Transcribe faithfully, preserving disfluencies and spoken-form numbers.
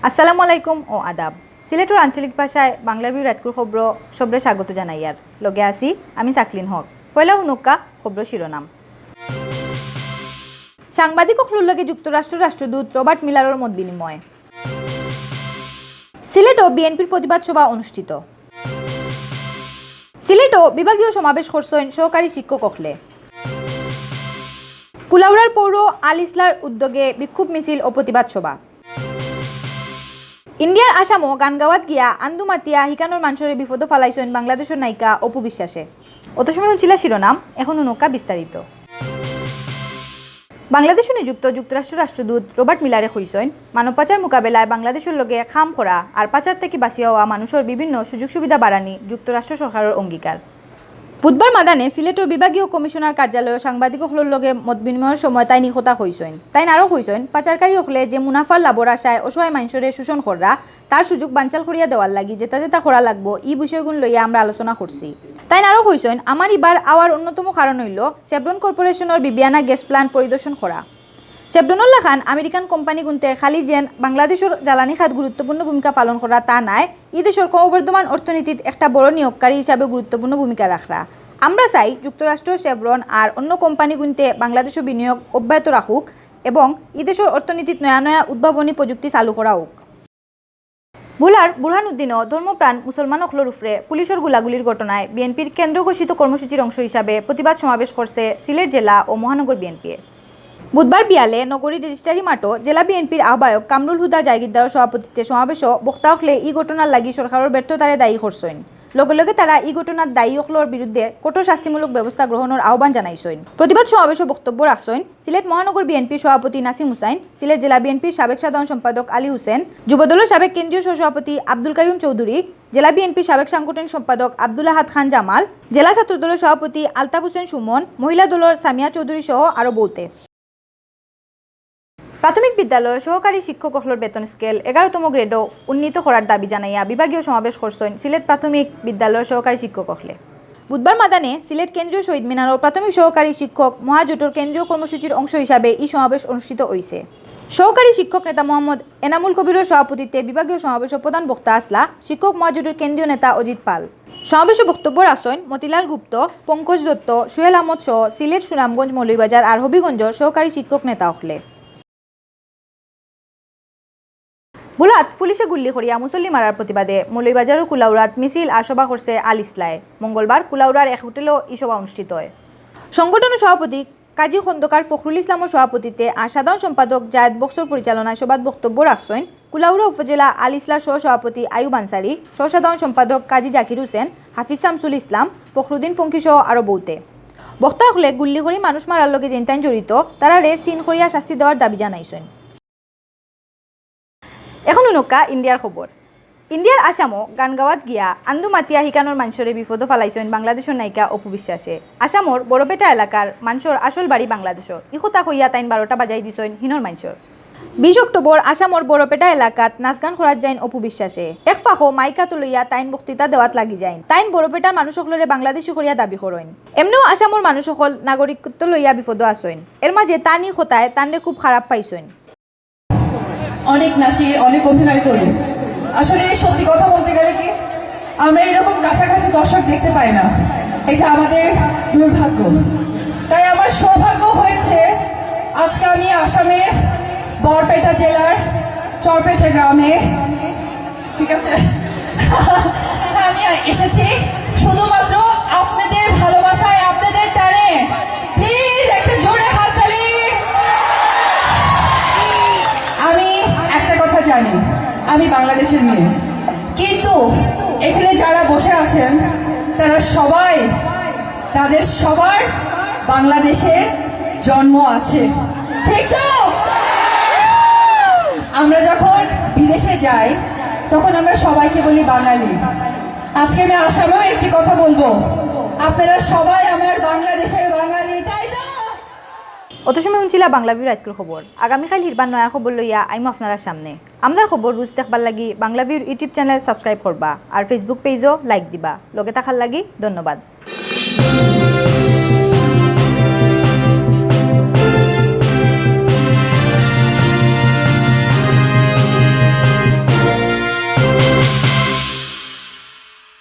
আসসালামু আলাইকুম ও আদাব। সিলেটর আঞ্চলিক ভাষায় বাংলা ভিউ রাইতকুর খবরো সবরে স্বাগত জানাইয়ার। লগে আছি আমি সাকলিন হক। পয়লা হুনুক্কা খবরর শিরোনাম। সাংবাদিক অকলর লগে যুক্তরাষ্ট্র রাষ্ট্রদূত রবার্ট মিলারর মত বিনিময়। সিলেটো বিএনপির প্রতিবাদ সভা অনুষ্ঠিত। সিলেটো বিভাগীয় সমাবেশ করছইন সহকারী শিক্ষক অকলে। কুলাউড়ার পৌর আল ইসলার উদ্যোগে বিক্ষোভ মিছিল ও প্রতিবাদ সভা। ইন্ডিয়ার আসামো গানগাওয়াত গিয়া আন্দুমাতিয়া হিকানোর মানষরে বিপদো ফালাইছইন বাংলাদেশর নায়িকা অপু বিশ্বাসে। অত সময় হুনছিলা শিরোনাম, এখন হুনুক্কা বিস্তারিত। বাংলাদেশো নিযুক্ত যুক্তরাষ্ট্র রাষ্ট্রদূত রবার্ট মিলারে কইছইন, মানব পাচার মোকাবেলায় বাংলাদেশর লগে কাম করা আর পাচার থাকি বাঁচিয়া অওয়া মানুষর বিভিন্ন সুযোগ সুবিধা বাড়ানি যুক্তরাষ্ট্র সরকারর অঙ্গীকার। বুধবার মাদানে সিলেটর বিভাগীয় কমিশনার কার্যালয়ো সাংবাদিক অকলর লগে মত বিনিময়র সময় তাইন ই কথা কইছইন। তাইন আরও কইছইন, পাচারকারী অকলে যে মুনাফার লাভর আশায় অসহায় মানষরে শোষণ কররা, তার সুযোগ বানচাল করিয়া দেওয়ার লাগি যেতা যেতা করা লাগবো, ই বিষয়গুন লইয়া আমরা আলোচনা করছি। তাইন আরও কইছইন, আমার ইবার আওয়ার অন্যতম কারণ অইলো শেভরন কর্পোরেশনর বিবিয়ানা গ্যাস প্ল্যান্ট পরিদর্শন করা। শেভরনর লাখান আমেরিকান কোম্পানিগুনতে খালি যেন বাংলাদেশর জ্বালানি খাত গুরুত্বপূর্ণ ভূমিকা পালন করা তা নায়, ই দেশর ক্রমবর্ধমান অর্থনীতিত একটা বড় নিয়োগকারী হিসাবে গুরুত্বপূর্ণ ভূমিকা রাখরা। আমরা চাই যুক্তরাষ্ট্র, শেভরন আর অন্য কোম্পানিগুনতে বাংলাদেশো বিনিয়োগ অব্যাহত রাখুক এবং ই দেশর অর্থনীতিত নয়া নয়া উদ্ভাবনী প্রযুক্তি চালু করা হোক। ভোলার বুরহানুদ্দিনো ধর্মপ্রাণ মুসলমান অকলর উপরে পুলিশর গুলাগুলির ঘটনায় বিএনপির কেন্দ্র ঘোষিত কর্মসূচির অংশ হিসাবে প্রতিবাদ সমাবেশ করছে সিলেট জেলা ও মহানগর বিএনপিয়ে। বুধবার বিয়ালে নগরীর রেজিস্ট্রারি মাঠো জেলা বিএনপির আহ্বায়ক কামরুল হুদা জাগিরদারর সভাপতিত্বে সমাবেশো বক্তা অকলে ই ঘটনার লাগি সরকারর ব্যর্থতারে দায়ী করছইন। লগে লগে তারা ই ঘটনাত দায়ী অকলর বিরুদ্ধে কঠোর শাস্তিমূলক ব্যবস্থা গ্রহণর আহ্বান জানাইছইন। প্রতিবাদ সমাবেশো বক্তব্য রাখছইন সিলেট মহানগর বিএনপির সভাপতি নাসিম হুসাইন, সিলেট জেলা বিএনপির সাবেক সাধারণ সম্পাদক আলী হুসেন, যুবদলর সাবেক কেন্দ্রীয় সহসভাপতি আব্দুল কাইয়ুম চৌধুরী, জেলা বিএনপির সাবেক সাংগঠনিক সম্পাদক আব্দুল আহাদ খান জামাল, জেলা ছাত্র দলর সভাপতি আলতাফ হুসেন সুমন, মহিলা দলর সামিয়া চৌধুরী সহ আরো বউতে। প্রাথমিক বিদ্যালয়র সহকারী শিক্ষক অকলর বেতন স্কেল এগারোতম গ্রেডো উন্নীত করার দাবি জানাইয়া বিভাগীয় সমাবেশ করছইন সিলেট প্রাথমিক বিদ্যালয়র সহকারী শিক্ষক অকলে। বুধবার মাদানে সিলেট কেন্দ্রীয় শহীদ মিনারো প্রাথমিক সহকারী শিক্ষক মহাজোটর কেন্দ্রীয় কর্মসূচির অংশ হিসাবে ই সমাবেশ অনুষ্ঠিত অইছে। সহকারী শিক্ষক নেতা মোহাম্মদ এনামুল কবিরর সভাপতিত্বে বিভাগীয় সমাবেশো প্রধান বক্তা আছলা শিক্ষক মহাজোটর কেন্দ্রীয় নেতা অজিত পাল। সমাবেশো বক্তব্য রাখছইন মতিলাল গুপ্ত, পঙ্কজ দত্ত, সুহেল আহমদ সহ সিলেট, সুনামগঞ্জ, মৌলভীবাজার আর হবিগঞ্জর সহকারী শিক্ষক নেতা অকলে। ভোলাত পুলিশে গুল্লি করিয়া মুসল্লি মারার প্রতিবাদে মৌলভীবাজারর কুলাউড়াত মিছিল আর সভা করছে আল ইসলায়। মঙ্গলবার কুলাউড়ার এক হোটেলো ই সভা অনুষ্ঠিত অয়। সংগঠনর সভাপতি কাজী খন্দকার ফখরুল ইসলামর সভাপতিত্বে আর সাধারণ সম্পাদক জায়েদ বক্সর পরিচালনায় সভাত বক্তব্য রাখছইন কুলাউড়া উপজেলা আল ইসলার সহ সভাপতি আইয়ুব আনসারী, সহ সাধারণ সম্পাদক কাজী জাকির হোসেন, হাফিজ শামসুল ইসলাম, ফখরুদ্দিন পঙ্খী সহ আরো বউতে। বক্তা অকলে গুল্লি করি মানুষ মারার লগে যেইনতাইন জড়িত, তারারে সিন করিয়া শাস্তি দেওয়ার দাবি জানাইছইন। এখন হুনুক্কা ইন্ডিয়ার খবর। ইন্ডিয়ার আসামো গানগাওয়াত গিয়া আন্দুমাতিয়া হিকানোর মানষরে বিপদো ফালাইছইন বাংলাদেশর নায়িকা অপু বিশ্বাসে। আসামর বড়পেটা এলাকার মানষর আসল বাড়ি বাংলাদেশো। ই কথা কইয়া তাইন বারোটা বাজাই দিছইন হিনর মানষর। বিশ অক্টোবর আসামর বড়পেটা এলাকাত নাচগান করাত যাইন অপু বিশ্বাসে। এক ফাঁকো মাইক আতো লইয়া তাইন বক্তৃতা দেওয়াত লাগি যাইন। তাইন বড়পেটার মানুষ অকলরে বাংলাদেশি করিয়া দাবি করইন। এমনেও আসামর মানুষ অকল নাগরিকত্ব লইয়া বিপদো আছইন। এর মাঝে তান ই কথায় তানরে খুব খারাপ পাইছইন। অনেক নাচি, অনেক অভিনয় করি। আসলে সত্যি কথা বলতে গেলে কি, আমরা এরকম কাছাকাছি দর্শক দেখতে পাই না, এটা আমাদের দুর্ভাগ্য। তাই আমার সৌভাগ্য হয়েছে আজকে আমি আসামের বরপেটা জেলার চরপেটা গ্রামে, ঠিক আছে, আমি এসেছি শুধুমাত্র আপনাদের ভালোবাসায়, আপনাদের টানে। প্লিজ একটা জোরে হাততালি। আমি একটা কথা জানি, আমি বাংলাদেশের মেয়ে, কিন্তু এখানে যারা বসে আছেন তারা সবাই, তাদের সবার বাংলাদেশে জন্ম আছে, ঠিক তো? আমরা যখন বিদেশে যাই তখন আমরা সবাইকে বলি বাঙালি। আজকে আমি আসামেও একটি কথা বলবো, আপনারা সবাই আমার বাংলাদেশের বাঙালি, তাই তো? অত সময় হুনছিলা বাংলা ভিউ রাইতকুর খবর। আগামীকাইল হিরবার নয়া খবর লইয়া আইমু আপনারার সামনে। আমরার খবর রোজ দেখবার লাগি বাংলা ভিউর YouTube চ্যানেল সাবস্ক্রাইব করবা আর Facebook পেজও লাইক দিবা। লগে থাকার লাগি ধন্যবাদ।